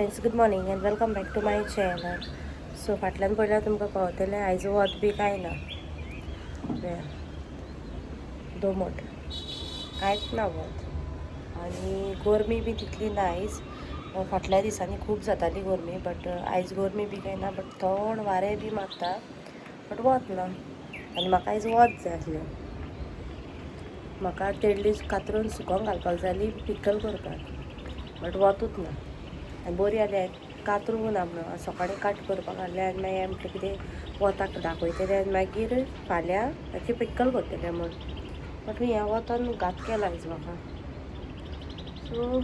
Friends, good morning and welcome back to my channel. So फाटल्यान पळयल्यार तुमकां कळतलें आयज वत बी कांय ना, दोमट कांयच ना वत आनी गरमी बी तितली ना आयज. फाटल्या दिसांनी खूब जाताली गरमी, बट आयज गरमी बी कांय ना, बट थंड वारें बी मारता, बट वत ना. आनी म्हाका आयज वत जाय आसलें. म्हाका तेडली कातरून सुकोंक घालपाक जाय आसली पिकल करपाक, बट वतूच ना. आनी बरी जाली कातरूंक ना म्हणून सकाळीं काट करपाक घातलें आनी मागीर म्हटलें कितें वताक दाखयतलें आनी मागीर फाल्यां ताची पिकल करतलें म्हूण, बट ह्या वतान घात केला आयज म्हाका. सो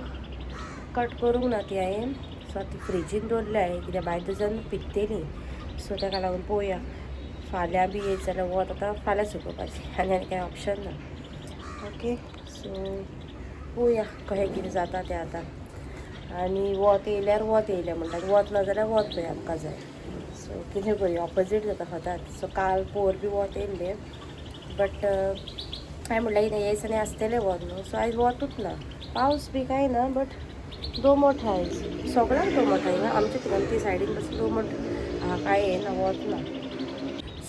कट करूंक ना ती हांवें. सो आतां फ्रिजीन दवरल्या हांवें, कित्याक भायर तुजन पिकतली. सो ताका लागून पळोवया फाल्यां बी येत जाल्यार वत आतां फाल्यां सुकोवपाचें आनी आनी कांय ऑप्शन ना. ओके, सो पळोवया कशें कितें जाता तें आतां. आनी वत येयल्यार वत येयलें म्हणटा, वत ना जाल्यार वत पळय आमकां जाय. सो कितें करूया, ऑपोजीट जाता सदांच. सो काल पोर बी वत येयल्लें, बट हांवें म्हणलें कितें ह्या दिसांनी आसतलें वत न्हू. सो आयज वतूच ना, पावस बी कांय ना, बट दोमट आहा आयज, सगळ्याक दोमट आहा. आमच्या थिंगा ती सायडीन पासून दोमट आहा, कांय येना वत ना.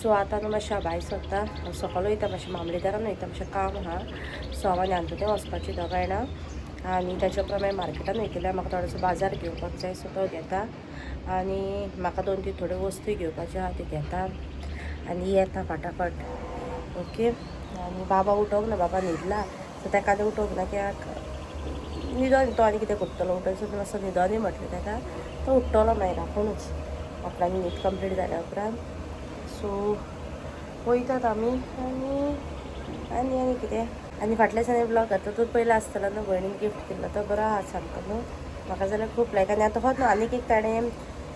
सो आतां न्हू मातशें भायर सरता, सकाळ वयता मातशें मामलेदारान वयता, मातशें काम आहा. सो हांव आनी अंतू तें वचपाचें दोगां जाणां आनी ताच्या उपरांत मागीर मार्केटान वयतलें. म्हाका थोडोसो बाजार घेवपाक जाय, सो तो घेता. आनी म्हाका दोन तीन थोड्यो वस्तू घेवपाच्यो आहा त्यो घेता आनी येता फाटाफाट. ओके, आनी बाबा उठोंक ना, बाबा न्हिदला. सो ताका आनी उठोवंक ना कित्याक न्हिदोन तो आनी कितें करतलो उठोवन. सो मातसो न्हिदोनूय म्हटलें ताका, तो उठ्ठलो मागीर आपुणूच आपणाली न्हीद कंप्लीट जाल्या उपरांत. सो वयतात आमी. आनी आनी आनी कितें, आनी फाटल्या दिसांनी ब्लॉग घातला तो पयलो आसतलो न्हू, भयणीन गिफ्ट केल्लो तो बरो आहा सामको न्हू, म्हाका जाल्यार खूब लायक. आनी आतां होच न्हू आनीक एक ताणें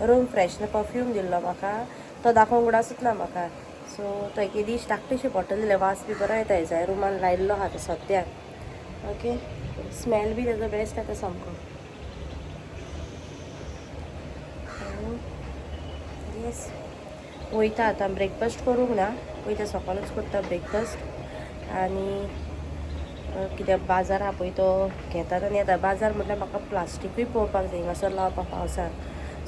रूम फ्रेशनर परफ्यूम दिल्लो म्हाका, तो दाखोवंक उडासूच ना म्हाका. सो तो एक येदीशी धाकटीशी बॉटल दिल्या, वास बी बरो येता हेजो, रुमान लायिल्लो आहा तो सद्याक. ओके, स्मेल बी तेजो बेस्ट येता सामको. येस, वयता आतां ब्रेकफास्ट करूंक ना, वयता सकाळूच करता ब्रेकफास्ट. आनी कित्याक बाजार आहा पळय तो घेतात आनी येता. बाजार म्हटल्यार म्हाका प्लास्टिकूय पळोवपाक जाय हिंगासर लावपाक पावसाक.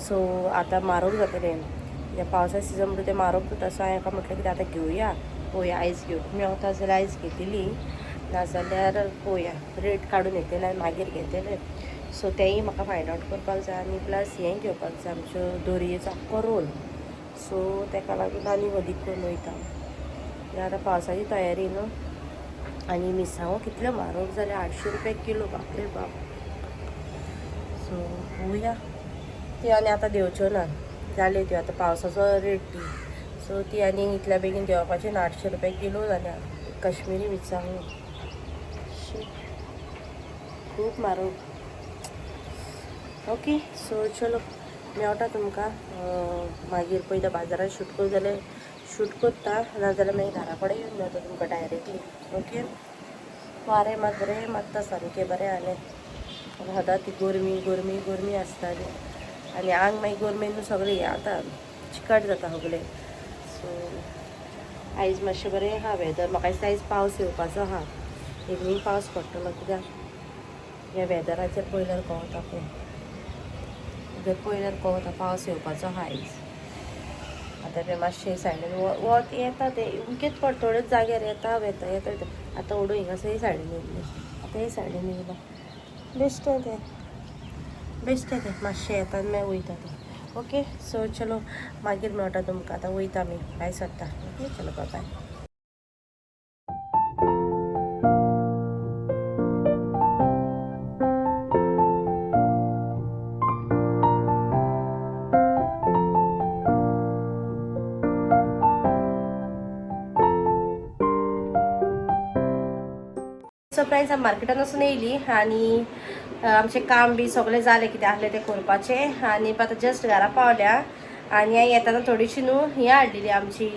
सो आतां म्हारग जातलें कित्याक पावसा सिजन म्हणटा तें म्हारग जाता. सो हांवें म्हटलें कितें आतां घेवया, पळोवया आयज घेवप मेवता जाल्यार आयज घेतली, नाजाल्यार पळोवया रेट काडून येतलें आनी मागीर घेतलें. सो तेंय म्हाका फायंड आवट करपाक जाय. आनी प्लस हें घेवपाक जाय आमच्यो दोरयेचो आख्खो रोल. सो ताका लागून आनी अदीक करून वयता. आतां पावसाची तयारी न्हू. आनी मिरसांगो कितल्यो म्हारग जाल्या, 800 रुपया किलो, बापरे बाप. सो पळोवया ती आनी आतां देंवच्यो ना जाल्यो त्यो, आतां पावसाचो रेट ती. सो ती आनी इतल्या बेगीन देंवपाची ना, 800 रुपया किलो जाल्या कश्मीरी मिरसांगो, खूब म्हारग. ओके, सो चलो मेवटा तुमकां मागीर. पयता बाजारान शूट करूं जाल्यार शूट करता, नाजाल्यार मागीर घरा कडेन येवन मेवता तुमकां डायरेक्टली. ओके, वारें मात बरें मारता सामकें बरें जालें. सदां ती गरमी गरमी गरमी आसताली आनी आंग मागीर गरमेन सगळें हें जाता, चिकट जाता सगळें. सो आयज मातशें बरें आहा वेदर, म्हाका दिसता आयज पावस येवपाचो आहा, इवनींग पावस पडटलो कित्याक ह्या वेदराचेर पळयल्यार कळता, पळय जर पळयल्यार कळता पावस येवपाचो आहा आयज. आतां तें मातशें सायडीन वत येता तें उमकेच पड थोड्याच जाग्यार येता वेता येता वयता. आतां उडो हिंगासर हे सायडीन येयल्लें, आतां हे सायडीन येयलां, बेश्टें तें बेश्टें तें मातशें येता आनी मागीर वयता तें. ओके, सो चलो मागीर मेळटा तुमकां, आतां वयता आमी भायर सरता. ओके, चलो बाय. So friends, आमी मार्केटान वचून येयली आनी आमचें काम बी सगळें जालें कितें आसलें तें करपाचें. आनी आतां जस्ट घरा पावल्या. आनी हांवें येताना थोडीशी न्हू हें हाडलेली आमची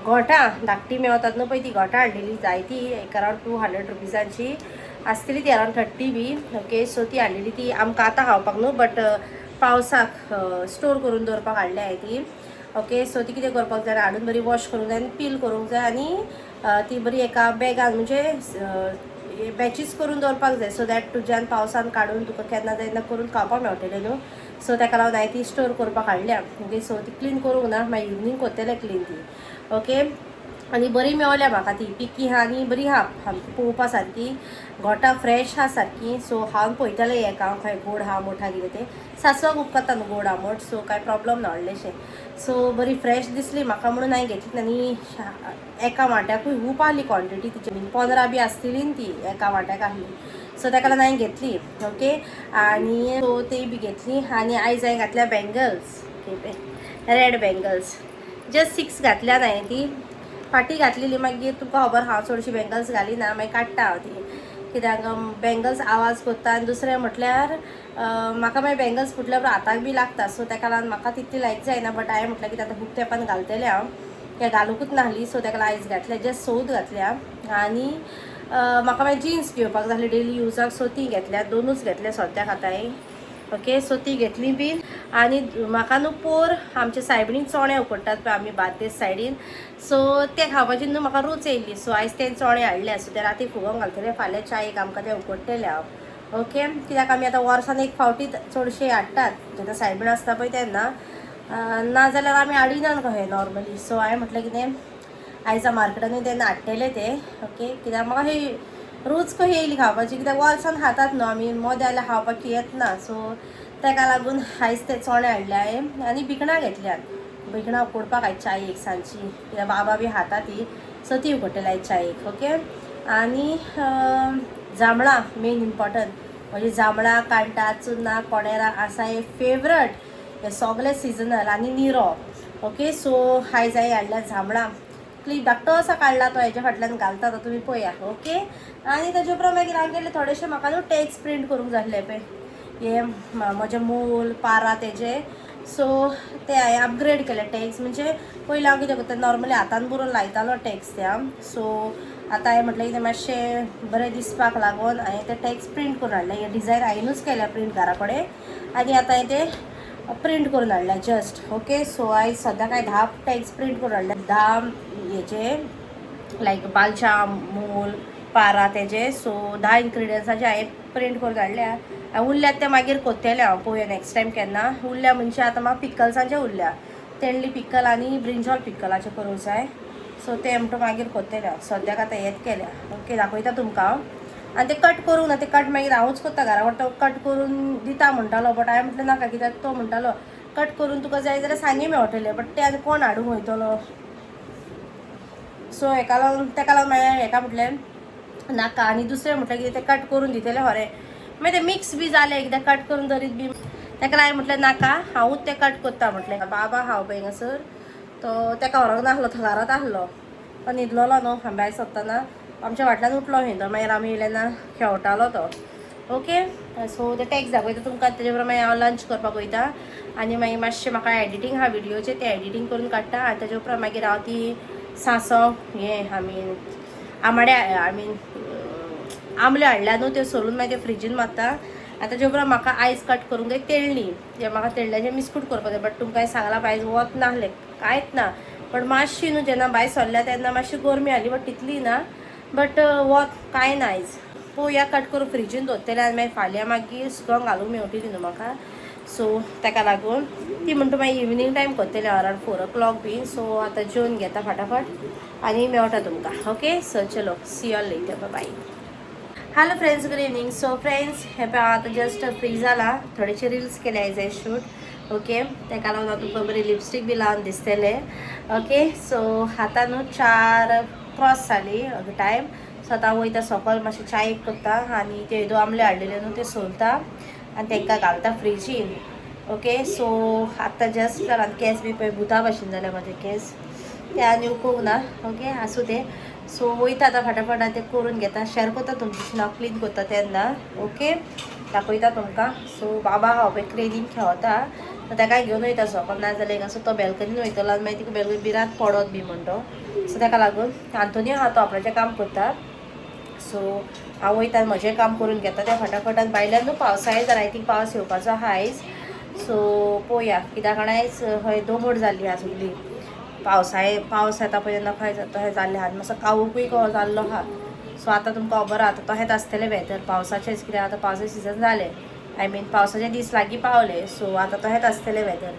घोटां, धाकटी मेवतात न्हू पळय ती घोटां हाडलेली जायती, एक अरावंड 200 रुपीजांची आसतली ती, अरावंड 30 बी. ओके, सो ती हाडलेली, ती आमकां आतां खावपाक न्हू बट पावसाक स्टोर करून दवरपाक हाडल्या हांवें ती. ओके, सो ती कितें करपाक जाय, हाडून बरी वॉश करूंक जाय आनी पील करूंक जाय आनी ती बरी एका बॅगान म्हणजे बॅचीस करून दवरपाक जाय, सो that तुज्यान पावसान काडून तुका केन्ना तेन्ना करून खावपाक मेळटलें न्हू. सो ताका लागून हांवें ती स्टोर करपाक हाडल्या. ओके, सो ती क्लीन करूंक ना, मागीर इवनींग करतलें क्लीन ती. ओके, आनी बरी मेवल्या म्हाका ती, पिकी आहा आनी बरी आहा सामकी पळोवपा सारकी, घोटां फ्रेश आहा सारकी. सो हांव पळयतलें एक हांव खंय गोड आहा आमोट आहा कितें तें. सासवाक उपकारता न्हू गोड आमोट, सो कांय प्रॉब्लम ना व्हडलेशें. सो बरी फ्रेश दिसली म्हाका म्हणून हांवें घेतली. आनी एका वांट्याकूय खूब आहली क्वॉन्टिटी तिची, 15 बी आसतली न्ही ती एका वांट्याक आहली. सो ताका लागून हांवें घेतली. ओके, आनी सो ती बी घेतली. आनी आयज हांवें घातल्या बँगल्स, रेड बँगल्स, जस्ट 6 घातल्या हांवें. ती फाटी घातलेली, मागीर तुमकां खबर हांव चडशी बँगल्स घालिना, मागीर काडटा हांव ती, कित्याक बँगल्स आवाज करता. आनी दुसरें म्हटल्यार म्हाका मागीर बँगल्स फुटल्या उपरांत हाताक बी लागता, सो ताका लागून म्हाका तितली लायक जायना. बट हांवें म्हटलें कित्याक आतां खूब तेंपान घालतलें हांव, तें घालुकूच नासली, सो ताका लागून आयज घातल्या, जस्ट 6 घातल्या. आनी म्हाका मागीर जिन्स घेवपाक जाली डेली युजाक, सो ती घेतल्या, दोनूच घेतल्या सद्याक आतां हांवें. ओके, सो ती घेतली बीन. आनी म्हाका न्हू पोर आमच्या सायबिणीन चणे उकडटात पळय आमी बार्देस सायडीन, सो ते खावपाची न्हू म्हाका रूच येयल्ली. सो आयज तें चणे हाडले, सो ते राती फुगोवंक घालतले, फाल्यां च्यायेक आमकां ते उकडटले हांव. ओके, कित्याक आमी आतां वर्सान एक फावटी चडशे हाडटात जेन्ना सायबीण आसता पळय तेन्ना, ना जाल्यार आमी हाडिनात कहें नॉर्मली. सो हांवें म्हटलें कितें आयज मार्केटानूय तेन्ना हाडटले ते. ओके, कित्याक म्हाका ही रूच कशी येयली खावपाची, कित्याक वर्सान खातात न्हू आमी, मोदें जाल्यार खावपाक येत ना. सो ताका लागून आयज ते चणे हाडले हांवें. आनी भिकणां घेतल्यात, भिकणां उकडपाक आयज च्यायेक सांजची, कित्याक बाबा बी खाता ती, सो ती उकडटले आयज च्यायेक. ओके, आनी जांबळां मेन इम्पॉर्टंट म्हणजे जांबळां, कांटा, चुन्नां, कोणेरां आसा हे फेवरट, हे सगळे सिजनल, आनी निरो. ओके, सो आयज हांवें हाडल्या जांबळां, क्लिप धाकटो असो काडला तो हेच्या फाटल्यान घालता तो तुमी पळया. ओके, आनी ताजे उपरांत मागीर हांव गेलें थोडेशे म्हाका न्हू टॅग्स प्रिंट करूंक जाय आसले पळय, हे म्हजें मोल पारा तेजे, सो ते हांवें अपग्रेड केले टॅग्स. म्हणजे पयलीं हांव कितें करता, नॉर्मली हातान बरोवन लायतालो टॅग्स ते हांव. सो आतां हांवें म्हटलें कितें मातशें बरें दिसपाक लागून हांवें ते टॅग्स प्रिंट करून हाडले. हे डिजायन हांवेनूच केल्या प्रिंट घरा कडेन, आनी आतां हांवें ते प्रिंट करून हाडल्या जस्ट. ओके, सो आयज सद्याक हांवें 10 टॅग्स प्रिंट करून हाडल्या, 10 हेजे लायक बालचाम, मोल, पारा तेजे. सो 10 इन्ग्रिडियंट्साचे हांवें प्रिंट करून हाडल्या. आनी उरल्यात ते मागीर कोत्तेले हांव, पळोवया नेक्स्ट टायम केन्ना उरल्या. म्हणजे आतां म्हाका पिकल्सांचे उरल्या, तेंडली पिकल आनी ब्रिंजॉल पिकलाचें करूंक जाय, सो ते म्हणटा मागीर कोत्तेले हांव, सद्याक आतां हेत केल्या. ओके, दाखयता तुमकां हांव. आनी ते कट करूंक ना, ते कट मागीर हांवूच करता घरा कडेन, तो कट करून दिता म्हणटालो, बट हांवें म्हटलें नाका, कित्याक तो म्हणटालो कट करून तुका जाय जाल्यार सांगे मेळटले, बट ते आनी कोण हाडूंक वयतलो. सो हेका लागून तेका लागून मागीर हेका म्हटलें नाका. आनी दुसरें म्हटलें कितें ते कट करून दितले खरें, मागीर ते मिक्स बी जालें एकदां कट करून दरीत बी, तेका हांवें म्हटलें नाका, हांवूच तें कट करता म्हटलें. बाबा हांव पळय हांगासर तो तेका व्हरोंक नासलो, तो घरांत आहलो, तो न्हिदलोलो न्हू भायर सोदतना आमच्या फाटल्यान उठलो खंय तो, मागीर आमी येयले ना खेळटालो तो. ओके, सो ते टॅक्स दाखयता तुमकां, तेजे बरोबर मागीर हांव लंच करपाक वयता आनी मागीर मातशें म्हाका एडिटींग आहा व्हिडियोचें, तें एडिटींग करून काडटा. आनी तेजे उपरांत मागीर हांव ती सांसव हें I mean आमाडे I mean आमल्यो हाडल्या न्हू त्यो सोलून मागीर त्यो फ्रिजीन मारता. आनी ताजे उपरांत म्हाका आयज कट करूंक जाय तेळणी, जे म्हाका तेळण्याचें मिस्कूट करपाक जाय. बट तुमकां सांगलां आयज वत नासलें कांयच ना, बट मातशी न्हू जेन्ना भायर सरल्या तेन्ना मातशी गरमी आसली, बट तितली ना, बट वत कांय ना आयज. पळोवया, कट करून फ्रिजीन दवरतलें आनी मागीर फाल्यां मागीर सुकोंक घालूंक मेवटली न्हू म्हाका. सो ताका लागून ती म्हणटा मागीर इवनींग टायम करतले अरावंड 4 o'clock बी. सो आतां जेवन घेता फाटाफाट आनी मेवटा तुमकां. ओके, सो चलो, see all later, bye. Hello friends, good evening. So friends, हे पळय हांव आतां जस्ट फ्री जाला, थोडेशे रिल्स केले आयज शूट. ओके, ताका लागून हांव तुमकां बरी लिपस्टीक बी लावन दिसतले. ओके, सो आतां न्हू 4 क्रॉस जाली टायम. सो आतां हांव वयता सकल, मातशें च्यायेक करता आनी ते येदो आमले हाडलेले न्हू ते सोलता आनी तांकां घालता फ्रिजीन. ओके, सो आतां जस्ट जाला, केंस बी पळय भुता भाशेन जाल्या म्हाजे केंस, ते आनी उकोवंक ना. ओके, आसूं तें. सो वयता आतां फाटाफाट ते करून घेता, शेअर करता तुमच्याशी हांव क्लीन करता तेन्ना. ओके, दाखयता तुमकां. सो बाबा हांव पळय क्रेनीन खेळता, ताका घेवन वयता सकल, ना जाल्यार हिंगासर तो बॅल्कनीन वयतलो आनी मागीर तिका बॅल्कनी बिरात पडत बी म्हणटो. सो ताका लागून आंतोनी आहा तो आपणाचें काम करता. सो हांव वयता म्हजें काम करून घेता तें फटाफट. आनी भायल्यान न्हू पावसाय जाल्यार I think पावस येवपाचो आहा आयज. सो पळोवया, कित्याक आयज हय दोमोट जाल्ली आहा सगळी, पावसाय पावस येता पळय तेन्ना खंय तशें जाल्लें आहा, मातसो कावूकय कसो जाल्लो आहा. सो आतां तुमकां खबर आतां तशेंच आसतलें वेदर पावसाचेंच, कित्याक आतां पावसाचें सिजन जालें, I mean पावसाचे दीस लागीं पावले. सो आतां तशेंच आसतलें वेदर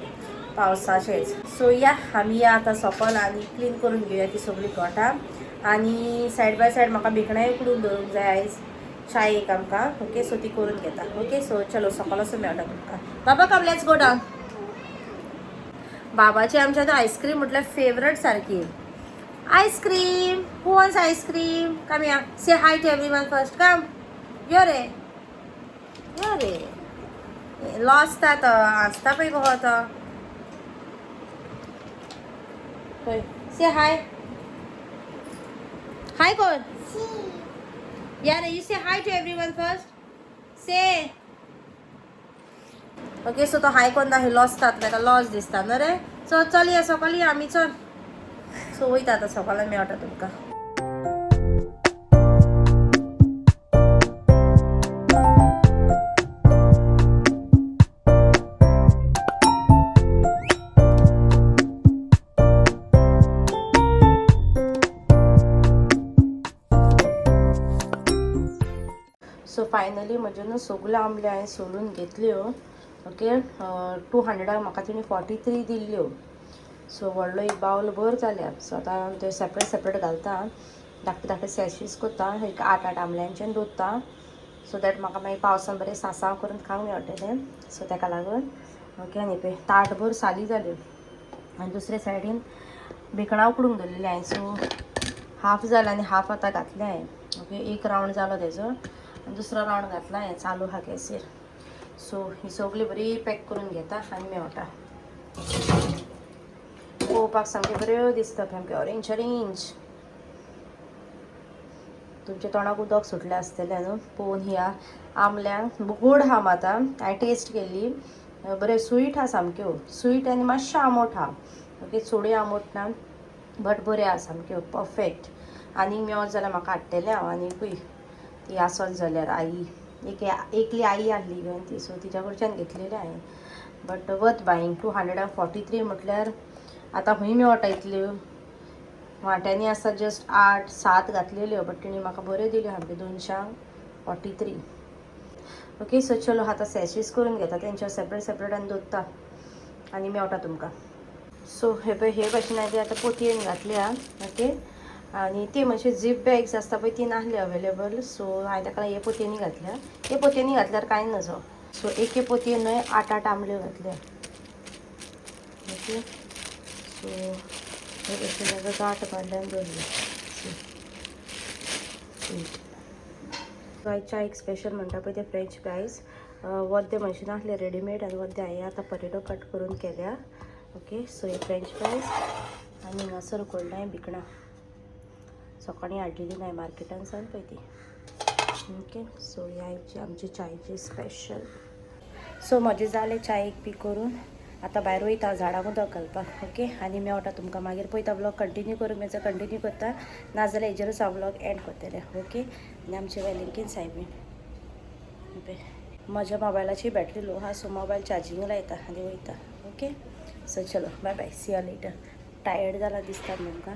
पावसाचेंच. सो या आमी या आतां सोंपल आनी क्लीन करून घेवया ती सगळीं गोठां. आनी सायड बाय सायड म्हाका भिकणांय उकडून दवरूंक जाय आयज चायेक आमकां. ओके, सो ती करून घेता. ओके, सो चलो सकाळ वचून मेळटा तुमकां. बाबा कम, let's go down. बाबाची आमच्या आतां आयस्क्रीम म्हटल्यार फेवरेट सारकी. Ice cream, who wants ice cream? Come ya, say hi to everyone first. Come यो रे, यो रे, लॉसता तो, हांसता पळय कसो तो. पळय, से हाय, हाय कर यार. You say hi to everyone first, say. Okay, so तो हाय कोन्ना हे लॉसतात, ताका लॉस दिसता न्हू रे. सो चल या, सकाळी आमी चल. सो वयता आतां सकाळी मेळटा तुमकां. सो फायनली म्हज्यो न्हू सगल्यो आमल्यो हांवें सोलून घेतल्यो. ओके, 200 म्हाका तिणें 43 दिल्ल्यो. सो व्हडलो एक बावल भर जाल्या. सो आतां ते सेपरेट सेपरेट घालता, धाकटे धाकटे सॅशीस करता, एक 8-8 आमल्यांचें दवरता, सो that म्हाका मागीर पावसान बरें सासांव करून खावंक मेळटलें. सो ताका लागून. ओके, आनी पळय ताटभर साली जाल्यो. आनी दुसरे सायडीन भिकणां उकडूंक दवरलेलीं हांवें. सो हाफ जालें आनी हाफ आतां घातलें हांवें. ओके, एक रावंड जालो तेजो आनी दुसरो रावंड घातला हांवें, चालू आहा गॅसीर. सो ही सगळी बरी पॅक करून घेता आनी मेळटा. पळोवपाक सामक्यो बऱ्यो दिसता, सामक्यो ऑरेंज ऑरेंज. तुमच्या तोंडाक उदक सुटलें आसतलें न्हू पळोवन ह्या आमल्यांक. गोड आहा आतां हांवें टेस्ट केल्ली, बरें स्वीट आहा, सामक्यो स्वीट आनी मातशें आमोट आहा. ओके, चडूय आमोट ना, बट बरें आहा सामक्यो परफेक्ट. आनीक मेवत जाल्यार म्हाका हाडटलें हांव आनीकूय ती आसत जाल्यार. आई एक एकली आई आहली घेवन ती, सो तिच्या कडच्यान घेतलेली हांवें. बट वर्थ बायींग, 243 म्हटल्यार आतां खंय मेवटा इतल्यो. वांट्यांनी आसता जस्ट 8-7 घातलेल्यो, बट तिणी म्हाका बऱ्यो दिल्यो सामक्यो 243. ओके, सो चलो आतां सॅशीस करून घेता तेंच्या सेपरेट सेपरेट आनी दवरता आनी मेवटा तुमकां. सो हे पळय हे भाशेन हांवें आतां पोतयेन घातल्या. ओके, आनी ती मातशी झीप बॅग्स आसता पळय ती नासली अवेलेबल, सो हांवें ताका हे पोतयेनी घातल्या. हे पोतयेनी घातल्यार कांय नजो. सो एके पोतयेन न्हय 8-8 आमल्यो घातल्या. ओके, सो हे भशेन ताका गांठ काडल्या आनी दवरली. आयच्या एक स्पेशल म्हणटा पळय ते फ्रेंच फ्रायज. वद्दे मशीन आसले रेडीमेड आनी वद्दे हांवें आतां पटेटो कट करून केल्या. ओके, सो हे फ्रेंच फ्रायज. आनी हांगासर उकडलां भिकणां, सकाळीं हाडलेली ना मार्केटान सावन पळय ती. ओके, सो ही आयची आमची चायची स्पेशल. सो म्हजें जालें चायेक बी करून, आतां भायर वयता झाडांक उदक घालपाक. ओके, आनी मेवटा तुमकां मागीर. पळयता व्लॉग कंटिन्यू करूंक मेळटा कंटिन्यू करता, नाजाल्यार हेजेरूच हांव व्लॉग एंड करतलें. ओके, आनी आमचे वेलिंगकीन सायबीण. म्हज्या मोबायलाची बॅटरी लो आहा, सो मोबायल चार्जींग लायता आनी वयता. ओके, सो चलो, bye bye, see you later. Tired जाला दिसता तुमकां.